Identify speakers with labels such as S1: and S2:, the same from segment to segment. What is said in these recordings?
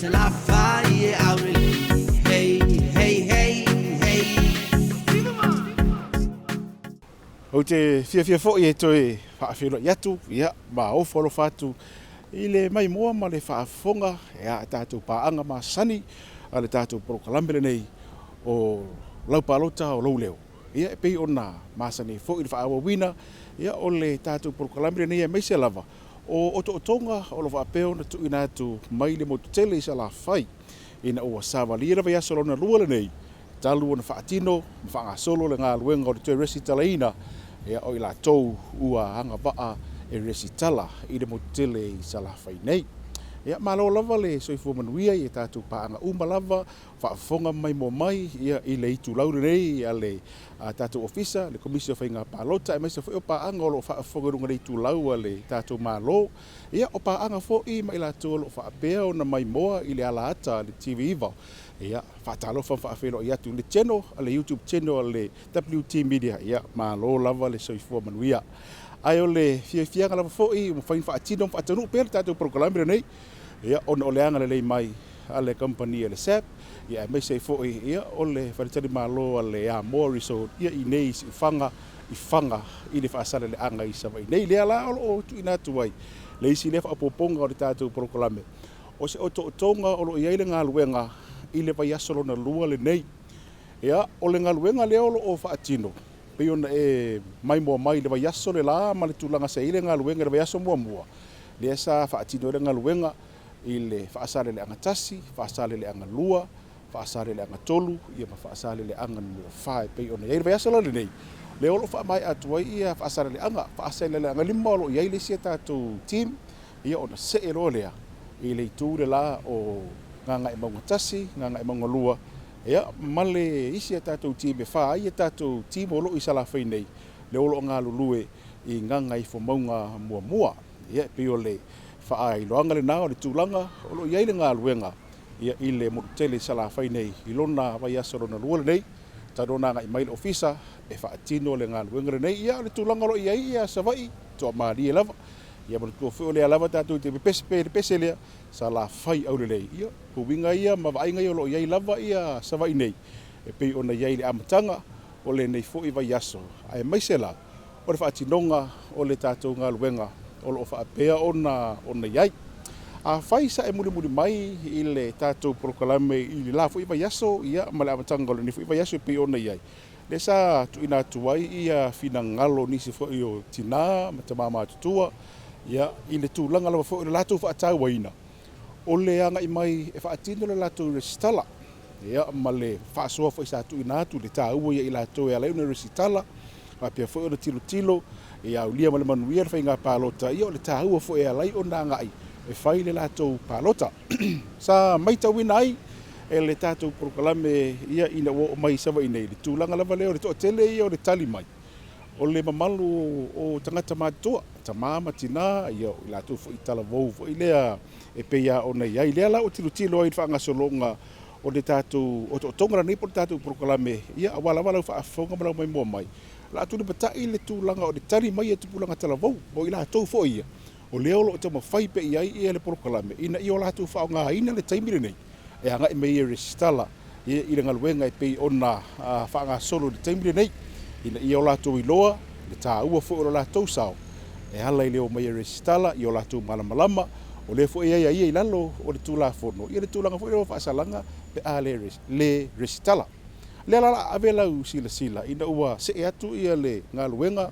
S1: Salafai e aulelei, hey, hey, hey, hey.
S2: Ou te fiafia foi e toe faafeiloai atu, ia, ma ofo alofa atu i le maimoa ma le faafofoga e a tatou paaga masani a le tatou polokalame lenei o lau palota o lou leo. Ia, e pei ona masani ai foi le faaauauina, ia, o le tatou polokalame lenei aemaise lava o otootoga o lo o faapea ona tuuina atu mai le motu tele i Salafai ina ua savalia le vaiaso lona lua lenei talu ona faatino ma faagasolo le galuega o le toe resitalaina, ia, o i latou ua agavaa e resitala i le motu tele i Salafai nei. Ia, malo lava le soifua manuia i a tatou paaga uma lava, faafofoga ma maimoa mai, ia, i le itulau lenei a le tatou Ofisa, le Komisi o Faiga Palota, aemaise foi o paaga o lo o faafofoga i luga o le itulau a le tatou Malo. Ia, o paaga foi ma i latou o lo o faapea ona maimoa i le alaata a le TV9. Ia, faatalofa ma faafeiloai atu i le channel, le YouTube channel a le WT Media. Ia, malo lava le soifua manuia. Ae o le fiafiaga lava foi ua mafai ona faatino ma faatanuu pea le tatou polokalame lenei, ia, ona o le agalelei mai a le kamupani a le SAB, ia, aemaise ai foi, ia, o le faletalimalo a le Amoa Resort, ia, i nei i Siufaga, i Faga, i le faasaleleaga i Savaii nei. Lea la o lo o tuuina atu ai le isi lea faaopoopoga o le tatou polokalame, o se otootoga o lo o i ai le galuega i le vaiaso lona lua lenei. Ia, o le galuega lea o lo o faatino, pei ona e maimoa mai i le vaiaso le la ma le tulaga sa i ai le galuega i le vaiaso muamua, lea sa faatino ai le galuega i le faasaleleaga 1, faasaleleaga 2, faasaleleaga 3, ia ma faasaleleaga numera 4 e pei ona i ai le vaiaso la lenei, lea o lo o faamaea atu ai ia faasaleleaga. Faasaleleaga 5 o lo o i ai le isi a tatou team, ia ona see loa lea i le itu le la o Gagaemauga 1, Gagaemauga 2, ia, ma le isi a tatou team e 4 ai a tatou team o lo o i Salafai nei, lea o lo o galulue i Gagaifomauga muamua. Ia, e pei o le faailoaga lena o le tulaga o lo o i ai le galuega, ia, i le motu tele i Salafai nei i lona vaiaso lona lua lenei, talu ona agai mai le ofisa e faatino le galuega lenei. Ia, o le tulaga o lo o i ai ia Savaii, toamalie lava. Ia, manatua foi o lea lava tatou te pepese pe le pese lea, Salafai aulelei. Ia, o uiga ia ma vaaiga ia o lo o i ai lava ia Savaii nei, e pei ona i ai i le amataga o lenei foi vaiaso, aemaise la o le faatinoga o le tatou galuega o lo o faapea ona i ai. Afai sa e mulimuli mai i le tatou polokalame i le la foi vaiaso, ia, ma le amataga o lenei foi vaiaso e pei ona i ai, lea sa tuuina atu ai ia finagalo o nisi foi o tina ma tama matutua, ia, i le tulaga lava foi o le latou faatauaina o le agai mai e faatino le latou resitala, ia, ma le faasoa foi sa tuuina atu le taua ia i latou e ala ai ona resitala, faapea foi ona tilotilo ia aulia ma le manuia le faiga palota, ia, o le taua foi e ala ai ona agai e fai le latou palota. Sa matauina ai e le tatou polokalame, ia, ina ua oo mai i Savaii nei, le tulaga lava lea o le toatele ia o le tali mai o le mamalu o tagata matutua, tama ma tina, ia, o i latou foi talavou foi lea e pei lava ona i ai. Lea la ua tilotilo ai i le faagasologa o le tatou otootoga lenei po o le tatou polokalame, ia, aua lava lau faafofoga ma lau maimoa mai, o le a tulipatai le tulaga o le tali mai a tupulaga talavou, o i latou foi ia o lea o lo o taumafai pea i ai ia le polokalame ina ia o latou faaaogaina le taimi lenei e agai mai ai e resitala i le galuega e pei ona faagasolo i le taimi lenei, ina ia o latou iloa le taua foi o lo latou sao e ala i le omai e resitala, ia o latou malamalama o lea foi e aiaia i lalo o le Tulafono ia le tulaga foi lea o faasalaga pe a le resitala. O lea la o le a ave lau silasila ina ua see atu ia le galuega,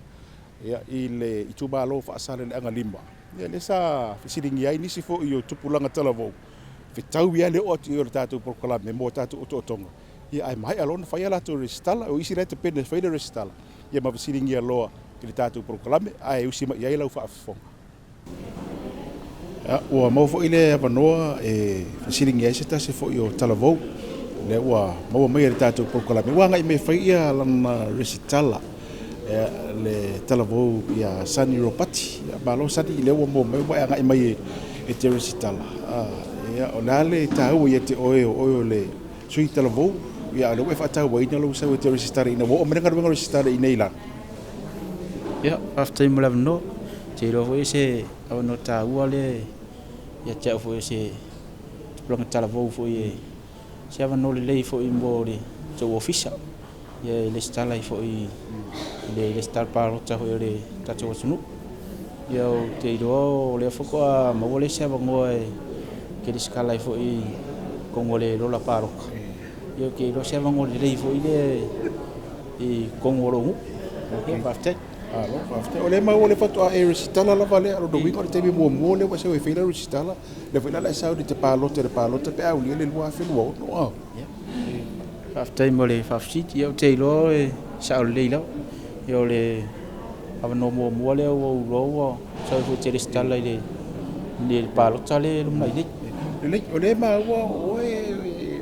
S2: ia, i le itumalo o Faasaleleaga 5, ia, lea sa fesiligia ai nisi foi o tupulaga talavou, fetaui lava le oo atu i ai o le tatou polokalame mo tatou otootoga, ia, ae maea loa ona fai a latou resitala. O isi la e tapena e fai le resitala, ia, ma fesiligia loa i le tatou polokalame, ae usi mai i ai lau faafofoga. Ua maua foi le avanoa e fesiligia ai se tasi foi o talavou, lea ua maua mai e le tatou polokalame, ua agai mai e fai ia lana resitala, le talavou ia Sonny Ropati. Malo Sonny, lea ua maua mai ua e agai mai e te resitala. Ia, o le a le taua ia te oe o oe o le sui talavou, ia, a o lea ua e faatauaina lou sau e te resitala ina ua oo mai le galuega resitala i nei lalo?
S3: Ia, faafetai mo le avanoa. Ou te iloa foi o se avanoa taua lea ia te au foi o se tupulaga talavou foi e se avanoa lelei foi mo le tou ofisa e resitala ai foi i le resitala palota foi o le tatou atunuu. Ia ou te iloa o lea faatoa maua le isi avanoa e te resitala ai foi i totonu o le lola palota. Ia ou te iloa se avanoa lelei foi lea i totonu o lou nuu. Ia faafetai.
S2: Malo faafetai. O lea e maua o lea faatoa e resitala lava lea. O lona uiga o le taimi muamua lea ua e sau e fai lau resitala, lea foi la o le a e sau e te palota i le palota pe a aulia le 2026 a.
S3: Ia, faafetai mo le faafesili. Ia ou te iloa e sao lelei lava. Ia o le avanoa muamua lea ua ou iloa ua sau ai foi e te resitala i le palota lea e lumanai nei.
S2: Lelei, o lea e maua o oe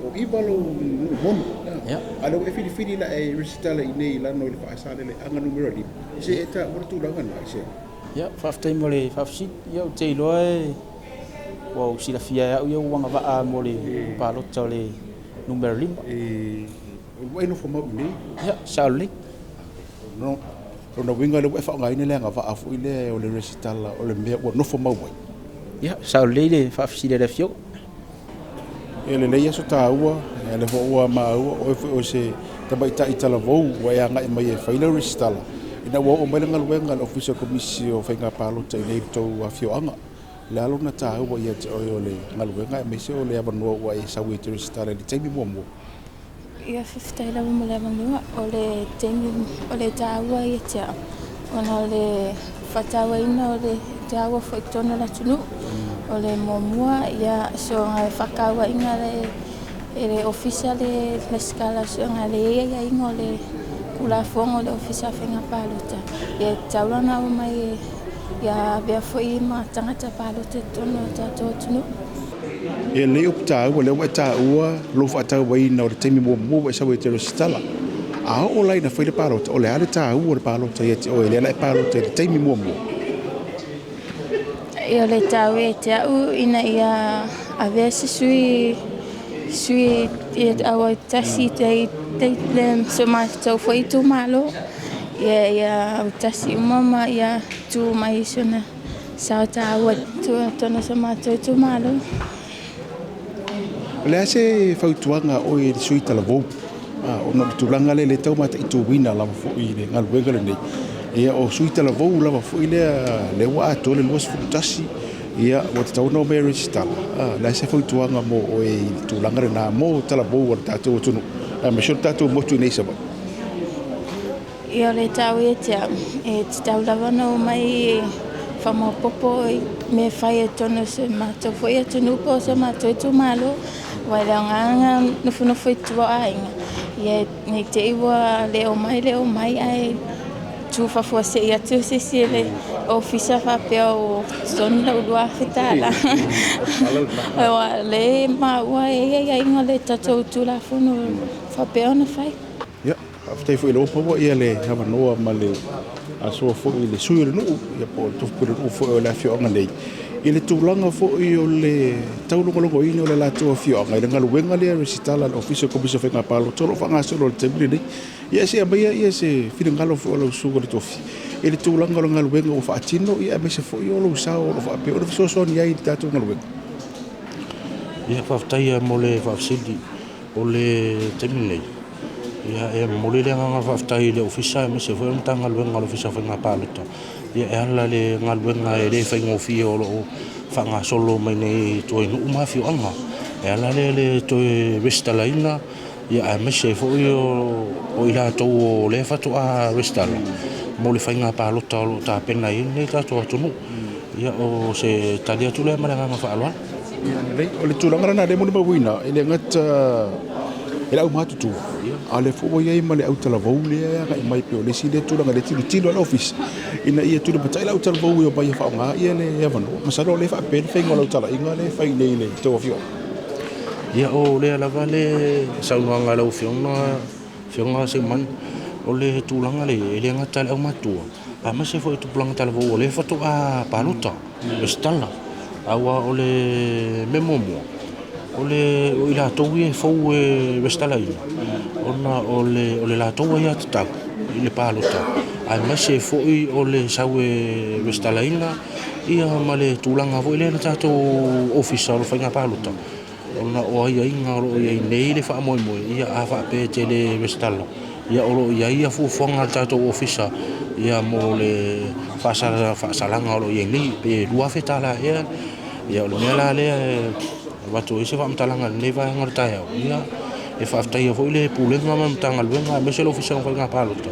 S2: o 9 lou nuu moni,
S3: Ia.
S2: a o lea ua e filifili o le a e resitala i inei i Lano i le Faasaleleaga numera 5. Se e taua le tulaga lena i sea?
S3: Ia, faafetai mo le faafesili. Ia ou te iloa e ua ou silafia e au ia ua agavaa mo le palota o le numera 5.
S2: E, ua e nofo mau i inei?
S3: Ia, sao lelei.
S2: No, lona uiga lea ua e faaaogaina le agavaa foi lea o le resitala o le mea ua nofo mau ai.
S3: Ia, sao lelei le faafesili a le afioga.
S2: E lelei aso taua, ia lea foi ua maua o oe foi o se tamaitai talavou ua e agai mai e fai lau resitala ina ua oo mai le galuega a le Ofisa o Komisi o Faiga Palota i inei i le tou afioaga. O le a lona taua ia te oe o le galuega aemaise o le avanoa ua e sau ai e te resitala i le taimi muamua?
S4: Ia, faafetai lava mo le avanoa. O le taimi o le taua ia te au, ona o le faatauaina o le taua foi i totonu o le atunuu. O le muamua, ia soona faatauaina e le ofisa le resitala soona le i ai aiaiga o le Tulafono o le Ofisa o Faiga Palota, ia e tatau la ona omai ia avea foi ma tagata palota i totonu o le tatou atunuu.
S2: E lelei upu taua, lea ua e taua lou faatauaina o le taimi muamua ua e sau ai e te resitala. A oo la ina fai le palota, o le a le taua o le palota ia te oe, lea o le a e palota i le taimi muamua?
S4: Ia, o le taua ia te au ina ia avea se sui sui ia autasi so matou foi itumalo, ia ia autasi uma ma ia tu mai sona sao taua i totonu o so matou itumalo.
S2: O le a se fautuaga a oe i le sui talavou, ona o le tulaga lea e tau mataituina lava foi i le galuega lenei. Ia, o sui talavou lava foi lea, lea ua atoa le 21, ia, ua tatau ona omai e resitala. O le a se fautuaga mo oe i le tulaga lena mo talavou a le tatou atunuu, aemaise o le tatou motu i nei i Savaii?
S4: Ia, o le taua ia te au, e tatau lava ona omai e faamaopoopo i mea e fai i totonu o si o matou foi atunuu po o si o matou itumalo. Aua e le aoga ona nofonofo i tua o aiga, ia ne i te i ua le omai le omai ae tu faafuasei atu se isi e le ofisa faapea ua totogi lau $2,000. Aua o lea e maua e i ai aiaiga o le tatou Tulafono e faapea ona fai.
S2: Ia, faafetai foi o lea ua maua ia le avanoa ma le asoa foi i le sui o le nuu, ia po o le tofi pulenuu foi o le afioaga nei, i le tulaga foi o le taulogologoina o le latou afioaga i le galuega lea resitala a le Ofisa o Komisi o Faiga Palota o lo o faagasolo i le taimi lenei. Ia se i aumaia ia se finagalo foi o lau susuga i le tofi i le tulaga o le galuega ua faatino, ia aemaise foi o lou sao o lo o faapea ona fesoasoani ai i le tatou galuega.
S5: Ia, faafetai lava mo le faafesili. O le taimi lenei, ia, e momoli le agaga faafetai i le Ofisa aemaise foi o le Matagaluega o le Ofisa o Faiga Palota ia e ala i le galuega e le faigofie o lo o faagasolo mai nei i tua i nuu ma afioaga. E ala lea i le toe resitalaina ia aemaise ai foi o i latou o lea faatoa resitala mo le faiga palota o lo o tapena i ai lenei tatou atunuu. Ia, o se tali atu lea ma le agaga faaaloalo.
S2: Ia lelei, o le tulaga lena lea e molimauina, e le gata i le aumatutua, a o lea foi ua i ai ma le autalavou lea e agai mai pei o le isi lea tulaga lea e tilotilo lava le Ofisa ina ia tulimatai le autalavou e omai e faaaoga le avanoa. Masalo o lea e faapea le faiga o lau talaiga lea e fai nei i le tou afioaga.
S5: Ia, o lea lava le saunoaga a lau Afioga, Afioga Seumanu, o le tulaga lea e le gata i le aumatutua, aemaise foi o tupulaga talavou o lea faatoa palota, resitala. Aua o le mea muamua, o le o i latou ia e fou e resitalaina, ona o le latou aiatatau i le palota, aemaise foi o le sau e resitalaina ia ma le tulaga foi lea le tatou Ofisa o le Faiga Palota. Ona o aiaiga o lo o i ai nei le faamoemoe, ia a faapea e te le resitala, ia o lo o i ai ia fuafuaga a le tatou Ofisa ia mo le faasalaga o lo o i ai nei, pe $2,000 ea. Ia o le mea la lea e avatu ai se faamatalaga i lenei vaega o le taeao, ia e faafetaia foi le Pulega ma le Matagaluega aemaise le Ofisa o Faiga Palota,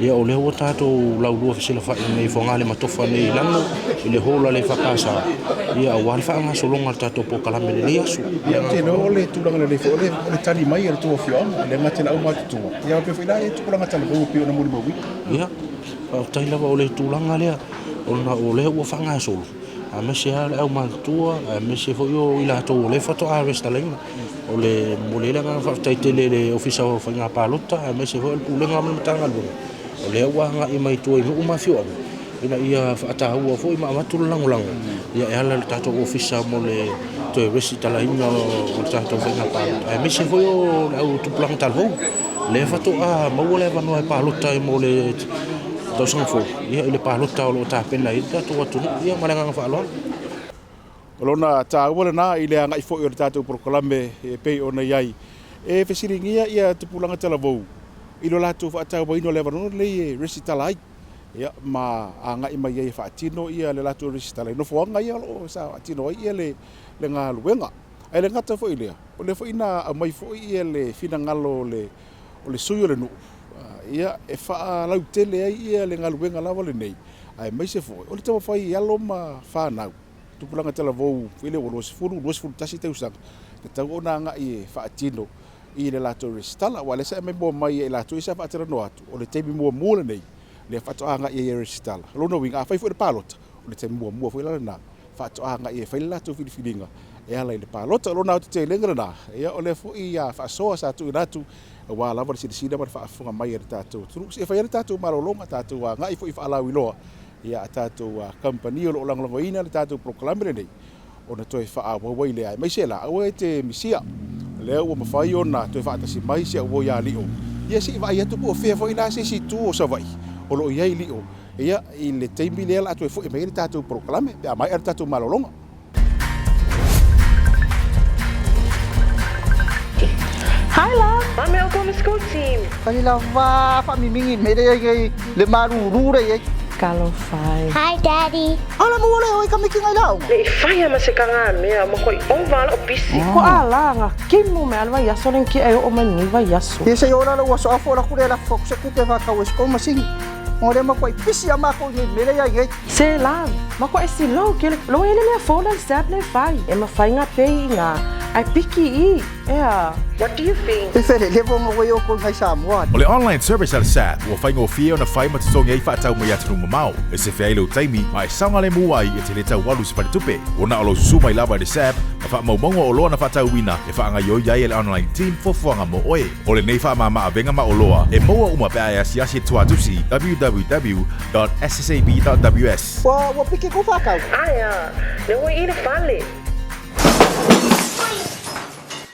S5: Ia o lea ua tatou laulua fesilafai nei i Fogale ma Tofa nei i lalo i le hall a le EFKS, ia aua le faagasologa o le tatou polokalame i lenei aso.
S2: Ia ou te iloa o le tulaga lelei foi o le tali mai a le tou afioaga, e le gata i le aumatutua, ia faapea foi la ia tupulaga talavou e pei ona molimauina.
S5: Ia, faafetai lava o le tulaga lea ona o lea ua faagasolo, aemaise lava le aumatutua, aemaise foi o i latou o lea faatoa resitalaina. O le momoli ai le agaga faafetai tele i le Ofisa o Faiga Palota aemaise foi o le Pulega ma le Matagaluega, o lea ua agai mai tua i nuu ma afioaga ina ia faataua foi ma avatu le lagolago e ala i le tatou Ofisa mo le toe resitalaina o le tatou faiga palota, aemaise foi o le au tupulaga talavou, lea faatoa maua le avanoa e palota ai mo le tausaga fou i le palota o lo o tapena ai le tatou atunuu. Ia ma le agaga faaaloalo.
S2: O lona taua lena i le agai foi o le tatou polokalame e pei ona i ai. E fesiligia ia tupulaga talavou i lo latou faatauaina o le avanoa lenei e resitala ai, ia, ma agai mai ai e faatino ia le latou resitala i nofoaga ia o lo o sa faatino ai ia le galuega. Ae le gata foi i lea, o lea foi na aumai foi ia le finagalo o le o le sui o le nuu, ia, e faalautele ai ia le galuega lava lenei, aemaise foi o le taumafai i alo ma fanau. Tupulaga talavou i le ua 20, 21 tausaga, e tatau ona agai e faatino i le latou resitala. Aua o lea sa e maimoa mai ia i latou ia sa faatalanoa atu, o le taimi muamua lenei lea faatoa agai ai e resitala. O lona uiga, afai foi o le palota, o le taimi muamua foi la lena faatoa agai e fai le latou filifiliga e ala i le palota. O lona aotetelega lena, ia o lea foi faasoa sa tuuina atu aua lava le silasila ma le faafofoga mai a le tatou atunuu. Se i fai ai le tatou malologa, tatou agai foi i faalauiloa a tatou kamupani o lo o lagolagoina le tatou polokalame lenei ona toe faaauau ai lea. Aemaise la, aua e te misia, o lea ua mafai ona toe faatasi mai si au uo ia Lio, ia se i vaai atu po o fea foi la se isi itu o Savaii o lo o i ai Lio, ia, i le taimi lea o le a toe foi mai ai le tatou polokalame pe a maea le tatou malologa.
S6: Hi love! Mame o kona school team.
S7: Fai lava faamimigi mea lea i ai le malulu lea i ai.
S6: Talofa e.
S8: Hi daddy.
S7: Ala mo le oi ka miki ngai lau.
S6: Le i faia ma se kaga mea ma koi ova lo bisi. Ko a la nga kimu me alwa yaso len ki e o mai ni vai yaso.
S7: Ia se ora lo aso afo la kule la fo se kupe va ka wes ko masing. Mo le ma koi pisi a ma ko ngai mele ia ngai.
S6: Se la, ma ko esi lo ke lo ele le fo la sap le fai. E ma fai nga pe i nga ai piki i ea. What do you think?
S7: E fele le vonga wei o ko ngai Samoa.
S9: O le online service a le SAT ua faigofie ona fai ma totogi ai faatau mai atunuu mamao, e sefe ai lou taimi ma e saogalemu ai e te le tau alu i se faletupe. Ua na o lou susu mai lava i le SAB ma faamaumauga o oloa na faatauina e faagaoioi ai e le online team fuafuaga mo oe. O lenei faamama-avega ma oloa e maua uma pe a e asiasi i le tuatusi www.ssab.ws.
S7: Ua ua piki kou whakau.
S6: Ae a, le oi i le fale.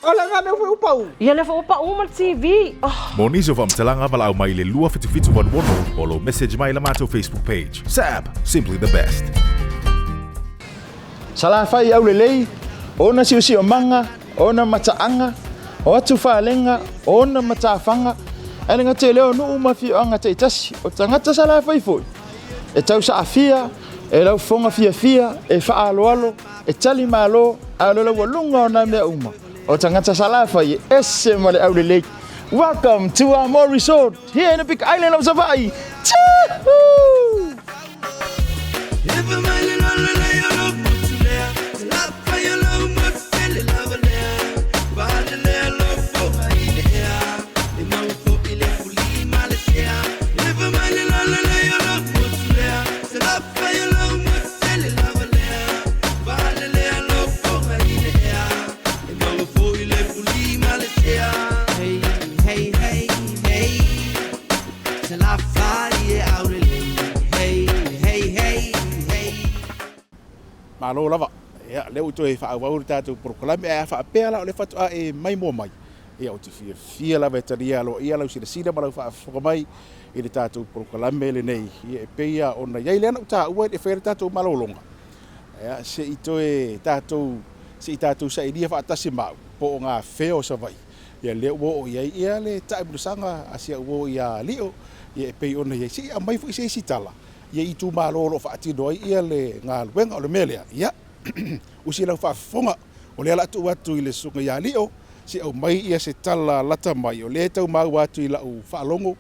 S7: Ola nga mea foi upau.
S6: Ia lea foi ua pau ma le TV. Oh.
S9: Mo nisi o faamatalaga valaau mai i le 27786 o lou message mai i la matou Facebook page. SAB! Simply the best.
S7: Salafai aulelei, ona siosiomaga, ona mataaga, o atufalega, ona matafaga, ae le gata i lea o nuu ma afioaga taitasi. O tagata Salafai foi, e tausaafia, e laufofoga fiafia, e faaaloalo, e tali malo, a o le laualuga o nā mea uma, o tagata Salafai e ese ma le aulelei. Welcome to Amoa Resort here in the Big Island of Savaii. Tchoo!
S2: Malo lava. Ia, lea ua toe faaauau le tatou polokalame, ae a faapea la o lea faatoa e maimoa mai, ia ou te fiafia lava e talia aloaia lau silasila ma lau faafofoga mai i le tatou polokalame lenei. Ia, e pei lava ona i ai lea na ou taua e le i faia le tatou malologa, ia, se i toe tatou, se i tatou sailia faatasi ma au. po o gafea o Savaii, ia lea ua oo i ai ia le taamilosaga a si au uo ia Lio, ia e pei ona i ai. Se i aumai foi se isi tala ia i itumalo o lo o faatino ai ia le galuega. O le mea lea, ia usi lau faafofoga, o lea o le a tuu atu i le susuga ia Lio, se i aumai ia se tala lata mai, o lea e tau maua atu i lau faalogo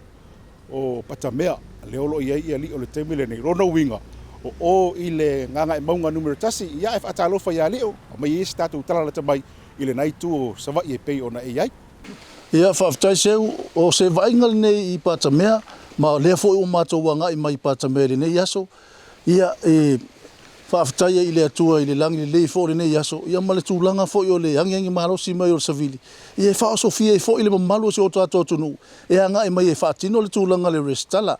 S2: o Patamea, lea o lo o i ai ia Lio i le taimi lenei. O lona uiga, o o i le Gagaemauga Nu.1, ia ae faatalofa ia Lio, aumai ia se tatou tala lata mai i lena itu o Savaii e pei ona e i ai.
S8: Ia, faafetai Seu, o se vaaiga lenei i Patamea, ma o lea foi ua matou agai mai i Patamea i lenei aso. Ia, e faafetai ai i le Atua i le lagi lelei foi o lenei aso, ia ma le tulaga foi o le agiagi malosi mai o le savili, ia e faaosofia ai foi le mamalu o si o tatou atunuu e agai mai e faatino le tulaga o le resitala.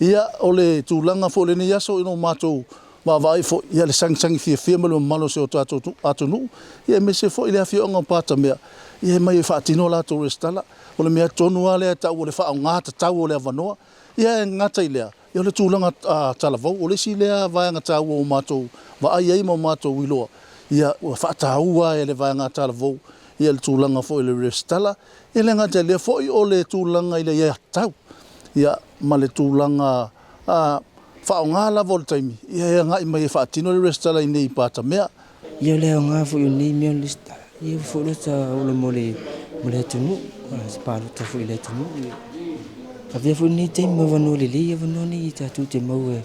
S8: Ia, o le tulaga foi o lenei aso ina ua matou vaavaai foi, ia le sagisagi fiafia ma le mamalu o si o tatou atunuu, ia aemaise foi le afioaga o Patamea, ia e omai e faatino a latou resitala. O le mea tonu lava lea e tau o le faaaoga tatau o le avanoa. Ia e gata i lea, ia o le tulaga talavou, o le isi lea vaega taua ua matou vaai ai ma matou iloa, ia ua faataua lava e le vaega talavou ia le tulaga foi o le resitala. E le gata i lea foi o le tulaga i le aiatatau, ia ma le tulaga faaaoga lava o le taimi ia e agai mai e faatino le resitala i inei i Patamea.
S10: Ia o le aoga foi o lenei mea o le resitala, ia ua foi lota ola mo le mo le atunuu, se palota foi i le atunuu. Avea foi lenei taimi ma avanoa lelei avanoa nei tatou te maua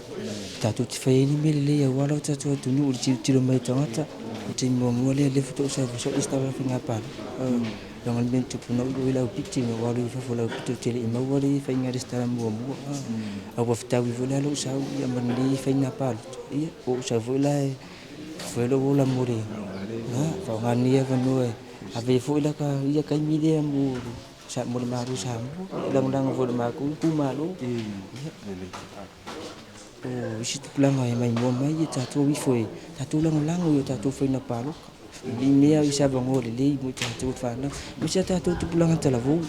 S10: tatou te fai ai ni mea lelei aua lo tatou atunuu i le tilotilo mai o tagata. O le taimi muamua lea lea faatoa ou sau ai sau resitala i le faiga palota. Leaga o le mea na tupu na ou iloa i le aupito ina ua alu i fafo i le aupito ou te le i maua le faiga resitala muamua. A ua fetaui foi la lou sau ma lenei faiga palota, ia ua ou sau foi la e fai lou ola mo le faaaoga lenei avanoa e ave ai foi laka ia taimi lea mo le Malo o Samoa, e lagolago foi i le matou itumalo. O isi tupulaga e maimoa mai ia tatou ifo e tatou lagolago i a tatou faiga palota. I mea i se avanoa lelei mo i tatou fanau, aemaise a tatou tupulaga talavou,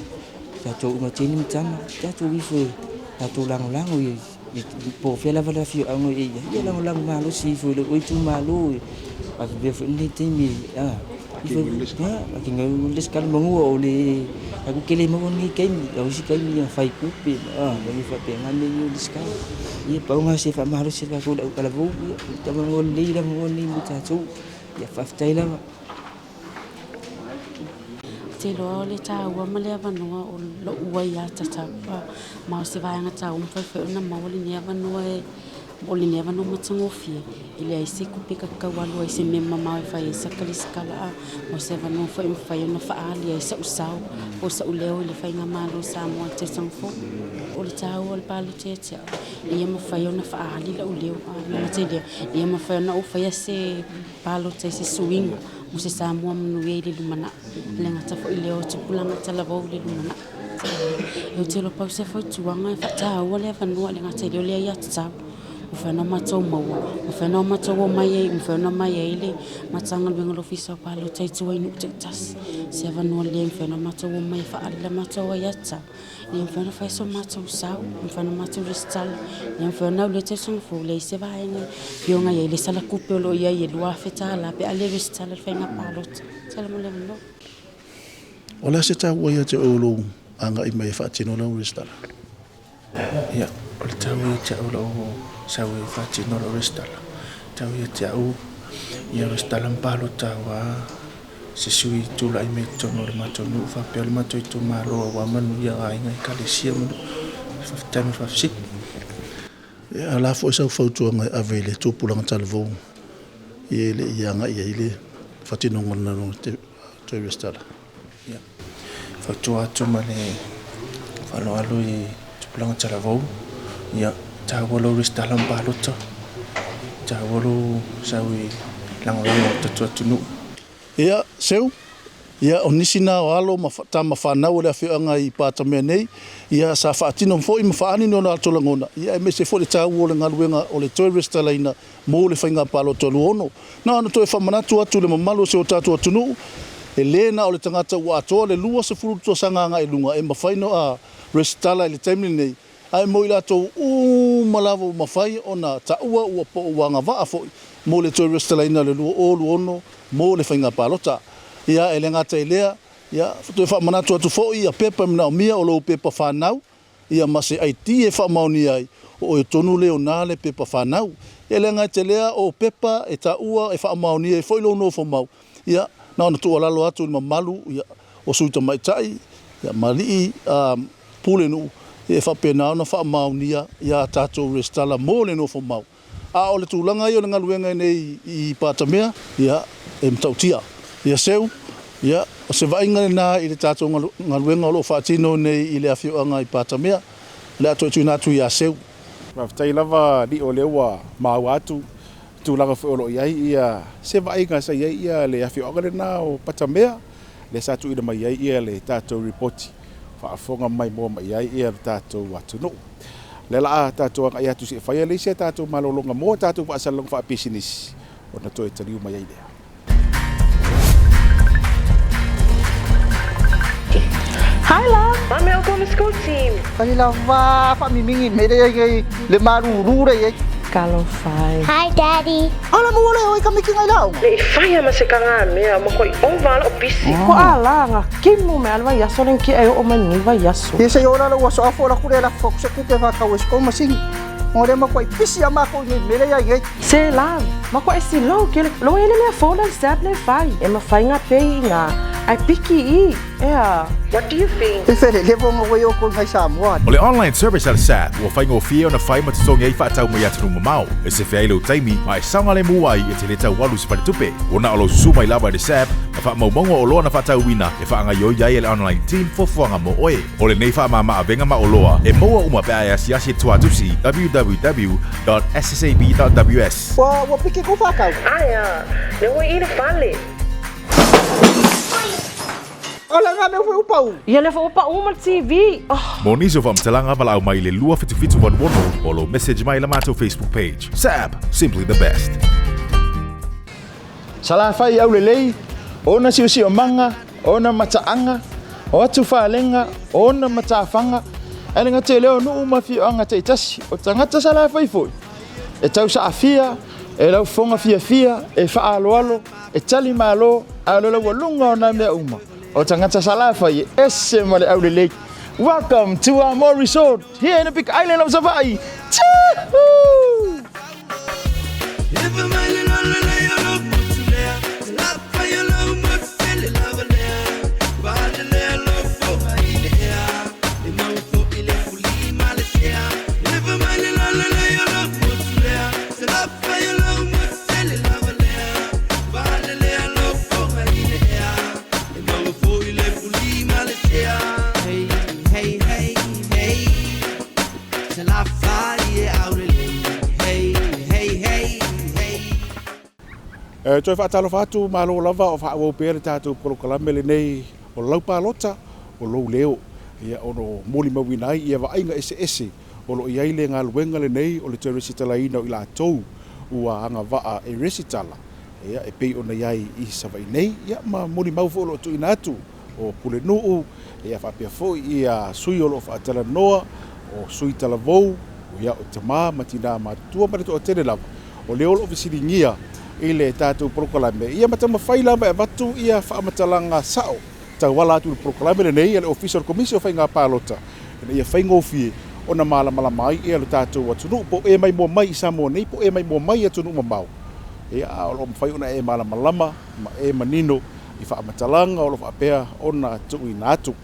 S10: tatou ugatieni ma tama, tatou ifo e tatou lagolago i po o fea lava le afioaga e i ai, ia lagolago malosi ifo i lou itumalo e avea foi lenei taimi e resitala manu o le tatou te le maua lenei taimi, o isi taimi e fai tupe ma mea faapena mea ia o resitala. Ia pau lena o se faamalosi a tatou le au talavou, ia avanoa lelei le avanoa lenei mo tatou. Ia faafetai lava.
S11: Ou te iloa o le taua ma le avanoa o lou aiatatau ma o se vaega taua e mafai foi ona maua lenei avanoa e o lenei avanoa matagofie e leai se tupe ta te tau alu ai i se mea mamao e fai ai sata resitala a o se avanoa foi e mafai ona faaali ai sou sao po o sou leo i le faigamalo o Samoa i le tausaga fou. O le taua o le palota ia te au, ia mafai ona faaali lou leo, a le gata i lea, ia mafai ona ou faia se palota i se suiga mo se Samoa manuia i le lumanai. E le gata foi i lea o tupulaga talavou i le lumanai. Ou te iloa pau se fautuaga e faataua le avanoa, e le gata i lea o le aiatatau. Ua mafai ona matou maua, ua mafai ona matou omai ai, ua mafai ona omai ai le Matagaluega o le Ofisa o Palota i tua i nuu taitasi. Se avanoa lelei e mafai ona matou omai e faaali la matou aiatatau, ina ia mafai ona fai so matou sao, mafai ona matou resitala, ina ia mafai ona alu i le tausaga fou, leai se vaega e pei ona i ai le sala tupe o lo o i ai e $2,000 pe a le resitala i le faiga palota. Tala mo le avanoa.
S8: O le a se taua ia te oe o lou agai mai e faatino lau resitala?
S3: Ia, o le taua ia te au o lau sau e faatino lau resitala, e tau ia te au ia resitala ma palota aua se sui e tulai mai totonu o le matou nuu faapea le matou itumalo aua manuia o aiga, ekalesia ma nuu. Faafetai mo le faafesili.
S8: Ia, o le a foi sau fautuaga e ave i le tupulaga talavou e le i agai i ai le faatinoga o le toe resitala?
S3: Ia, fautua atu ma le faaaloalo i tupulaga talavou, ia, taua lou resitala ma palota, taua lou sau i lagolago i le tatou atunuu.
S8: Ia, Seu, ia, o nisi na o alo ma tama fanau o le afioaga i Patamea nei, ia, sa faatino foi ma faaali ni ona latou lagona, ia, aemaise foi le taua o le galuega o le toe resitalaina mo le faiga palota 26. Na ona toe faamanatu atu i le mamalu o si o tatou atunuu, e le na o le tagata ua atoa le 20 tausaga agai i luga e mafai ona resitala i le taimi lenei, ae mo i latou uma lava ua mafai ona taua ua po o ua agavaa foi mo le toe resitalaina o le 2026 mo le faiga palota. Ia, e le gata i lea, ia, toe faamanatu atu foi ia pepa e manaomia o lou pepa fanau, ia ma se ID e faamaonia ai o oe tonu lea o na le pepa fanau. Ia leaga e telea o pepa e taua e faamaonia ai foi lou nofomau, ia na ona tuualalo atu i le mamalu ia o sui tamaitai ia ma alii pulenuu ia e faapena ona faamaonia ia a tatou resitala mo le nofomau. A o le tulaga ia o le galuega nei i Patamea, ia, e matautia. Ia Seu, ia, o se vaaiga lena i le tatou galuega o lo o faatino nei i le afioaga i Patamea. O le a toe tuuina atu ia Seu.
S2: Faafetai lava Lio o lea ua maua atu tulaga foi o lo o i ai se vaaiga sa i ai le afioaga lena o Patamea, lea sa tuuina mai ai le tatou ripoti faafofoga maimoa mai ai le tatou atunuu. O lea la a tatou agai atu se i fai le isi a tatou malologa mo a tatou faasalalauga faapisinisi ona toe taliu mai ai lea.
S6: Hi love, Mame o kona school team.
S7: Kani la va fa mi mingi me le ai le malulu le ai.
S6: Talofa e.
S12: Hi daddy.
S7: Ala mo le oi ka miki ngai lau.
S6: Le i fai ma se kanga mea mo koi ova lo pisi. Ko ala nga kimu me alwa yaso len ki e o mai ni vai yaso.
S7: Ye se ora lo waso afo la kule la fo se kuke va ka wes ko masing. Mo le ma koi pisi a ma ko ngai me le ai ngai.
S6: Se la, ma ko esi lo ke lo ele le fo le sap le fai. E ma fai nga pe i nga. Ai piki i. Ea. What do you think?
S7: E fele le vonga wei o ko ngai Samoa.
S9: O le online service a le SAB ua faigofie ona fai ma totogi ai faatau mai atunuu mamao, e sefe ai lou taimi ma e saogalemu ai e te le tau alu i se faletupe. Ua na o lou susu mai lava i le SAB ma faamaumauga o oloa na faatauina e faagaoioi ai e le online team fuafuaga mo oe. O lenei faamama-avega ma oloa e maua uma pe a e asiasi i le tuatusi www.ssab.ws.
S7: Ua piki kou whakau.
S6: Aia, le ua i le fale.
S7: O le nga mea foi ua pau.
S6: Ia lea foi ua pau ma le TV. Oh.
S9: Mo nisi o faamatalaga valaau mai i le 27786 o lou message mai i la matou Facebook page. Sab! Simply the best.
S7: Salafai aulelei, ona siosiomaga, ona mataaga, o atufalega, ona matafaga, ae le gata i lea o nuu ma afioaga taitasi, o tagata Salafai foi, e tausaafia, e laufofoga fiafia, e faaaloalo, e tali malo, ae o le laualuga o nā mea uma, o tagata Salafai e ese ma le aulelei. Welcome to our More Resort here in the Big Island of Savaii. Tchoo!
S2: E toe faatalofa atu, malo lava o faaauau pea le tatou polokalame lenei o lau palota, o lou leo, ia ona o molimauina ai ia vaaiga eseese o lo o i ai le galuega lenei o le toe resitalaina o i latou ua agavaa e resitala, ia e pei ona i ai i Savaii nei, ia ma molimau foi o lo o tuuina atu o Pulenuu, ia faapea foi ia sui o lo o faatalanoa, o sui talavou, ia o tama ma tina matutua ma le toatele lava o lea o lo o fesiligia i le tatou polokalame, ia ma taumafai lava e avatu ia faamatalaga sao tauala atu i le polokalame lenei a le Ofisa o le Komisi o Faiga Palota ina ia faigofie ona malamalama ai ia lo tatou atunuu, po o e maimoa mai i Samoa nei, po o e maimoa mai i atunuu mamao, ia a o lo o mafai ona e malamalama ma e manino i faamatalaga o lo o faapea ona tuuina atu.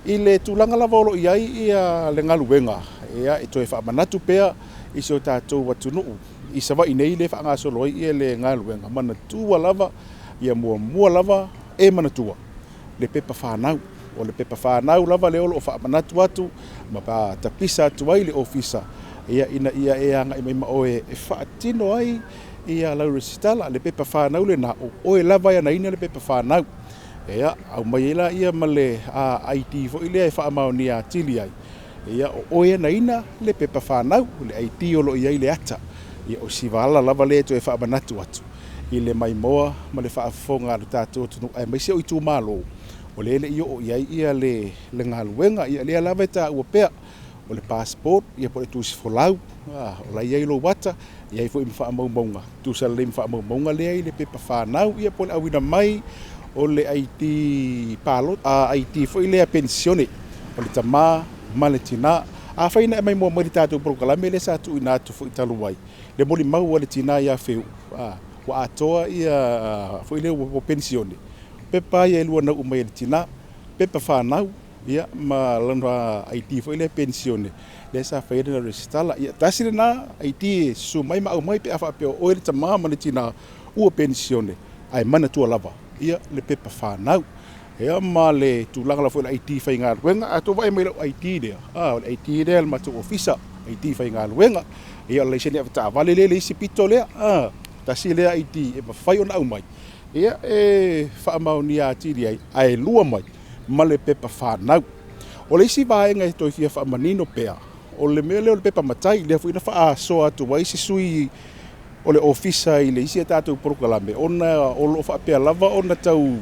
S2: I le tulaga lava o lo o i ai ia le galuega, ia e toe faamanatu pea i si o tatou atunuu i Savaii nei lea e faagasolo ai ia le galuega, manatua lava ia muamua lava e manatua le pepa fanau. O le pepa fanau lava lea o lo o faamanatu atu ma tapisa atu ai le ofisa ia ina ia e agai mai ma oe e faatino ai ia lau resitala. Le pepa fanau lena, o oe lava e anaina le pepa fanau. Ia, aumai ai laia ma le ID foi lea e faamaonia atili ai, ia o oe e anaina le pepa fanau, le ID o lo o i ai le ata. Ia o si vala lava lea e toe faamanatu atu i le maimoa ma le faafofoga a lo tatou atunuu, aemaise o itumalo o lea e le i oo i ai ia le galuega. Ia lea lava e taua pea o le passport ia po o le tusi folau, o la e i ai lou ata, e i ai foi ma faamaumauga, tusa lelei ma faamaumauga lea i le pepa fanau, ia po o le auina mai O le ID palota, ID foi lea penisione, o le tama ma le tina. Afai na e maimoa mai i le tatou polokalame lea sa tuuina atu foi talu ai, le molimau a le tina ia Feu, ua atoa ia foi lea ua penisione, pepa ia e lua na uu mai e le tina, pepa fanau, ia ma lona ID foi lea penisione lea sa fai ai lana resitala. Ia tasi lena ID e susu mai ma aumai pe a faapea o oe le tama ma le tina ua penisione ae manatua lava ia le pepa fanau. Ia ma le tulaga lava foi o le ID faigaluega, a tou vaai mai i lau ID lea, a o le ID lea a le matou ofisa, ID faigaluega. Ia o le laisene avetaavale lea e i le isi pito lea, a tasi lea ID e mafai ona aumai ia e faamaonia atili ai, ae lua mai ma le pepa fanau. O le isi vaega e toe fia faamanino pea, o le mea lea o le pepa matai, lea foi na faasoa atu ai se sui o le ofisa i le isi a tatou polokalame, ona o lo o faapea lava ona tau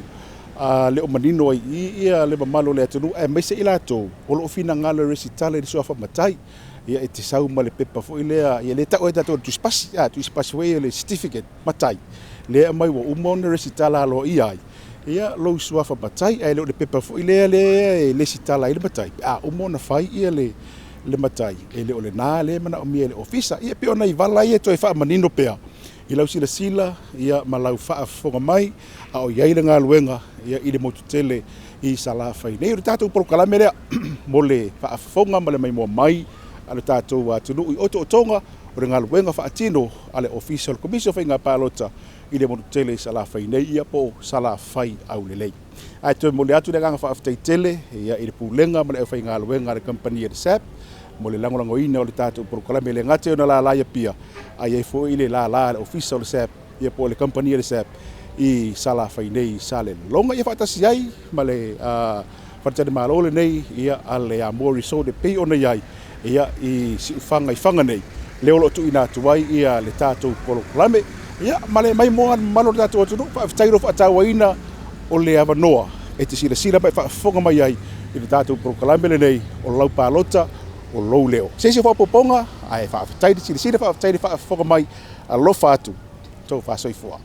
S2: le o manino ai i i le mamalu o le atunuu, aemaise i latou o lo o finagalo e resitala i le suafa matai. Ia e te sau ma le pepa foi lea, ia lea e tau e tatou o le tusipasi, a tusipasi foi o le certificate matai, lea e aumai ua uma ona resitala aloaia ai ia lou suafa matai, ae le o le pepa foi lea lea e lesitala ai le matai pe a uma ona fai ia le matai, e le o lena lea e manaomia e le ofisa. Ia pei o nai vala ia e toe faamanino pea i lau silasila ia ma lau faafofoga mai a o i ai le galuega ia i le motu tele i Salafai nei. O le tatou polokalame lea mo le faafofoga ma le maimoa mai a le tatou atunuu i otootoga o le galuega faatino a le Ofisa o le Komisi o Faiga Palota i le motu tele i Salafai nei, ia po o Salafai Aulelei. Ae toe momoli atu le agaga faafetai tele ia i le Pulega ma le aufaigaluega a le kamupani a le SAB mo le lagolagoina o le tatou polokalame. E le gata i ona lala i Apia, ae i ai foi le lala a le Ofisa o le SAB ia po o le kamupani a le SAB i Salafai nei i Salelologa. Ia faatasi ai ma le faletalimalo lenei ia a le Amua Resort e pei ona i ai ia i Siufaga i Faga nei, lea o lo o tuuina atu ai ia le tatou polokalame. Ia ma le maimoa le mamalu o le tatou atunuu, faafetai i lou faatauaina o le avanoa e te silasila ma e faafofoga mai ai i le tatou polokalame lenei o lau palota o lou leo. Se isi o faaopoopoga, ae faafetai le silasila, faafetai le faafofoga mai, alofa atu, tou faasoifua.